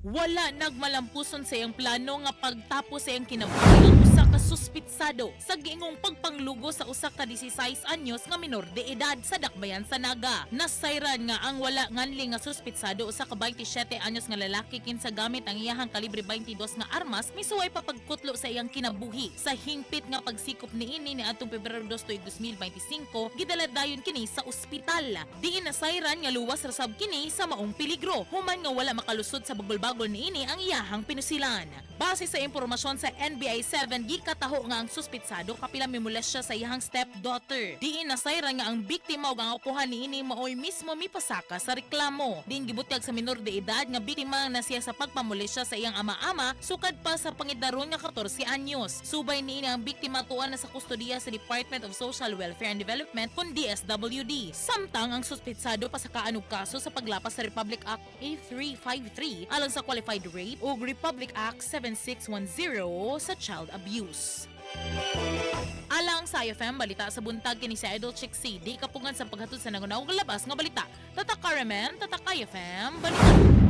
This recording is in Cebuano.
Wala nagmalampuson sa iyang plano nga pagtapos sa iyang kinabuhi ang usa ka suspitsado sa giingong pagpanglugo sa usa ka 16 anyos nga minor de edad sa Dakbayan sa Naga. Nasayran nga ang wala nganli nga suspitsado, usa ka 27 anyos nga lalaki, kinsa gamit ang iyahang kalibre 22 nga armas misuway pa pagkutlo sa iyang kinabuhi. Sa hingpit nga pagsikop niini niadtong Pebrero 2 tuig 2025, gidala dayon kini sa ospital. Diin nasayran nga luwas ra sab kini sa maong peligro human nga wala makalusot sa bagol-bagol niini ang iyahang pinusilan. Base sa impormasyon sa NBI 7, gikataho nga ang suspitsado kapila mimolestya sa iyahang stepdaughter. Diin nasayran nga ang biktima ug ang apuhan niini maoy mismo mipasaka sa reklamo. Diin gibutyag sa minor de edad nga biktima na siya sa pagpamolestya sa iyang ama-ama sukad pa sa pangidaron nga 14 anyos. Subay niini, ang biktima tuan na sa kustodiya sa Department of Social Welfare and Development kun DSWD. Samtang ang suspitsado pasakaan og kaso sa paglapas sa Republic Act 8353 alang sa qualified rape ug Republic Act 7610 sa child abuse. Alang sa IFM Balita sa Buntag, kini si Idol Chick C. Di kapungan sa paghatod sa nangunahong labas nga balita. Tatak RMN, Tatak IFM Balita.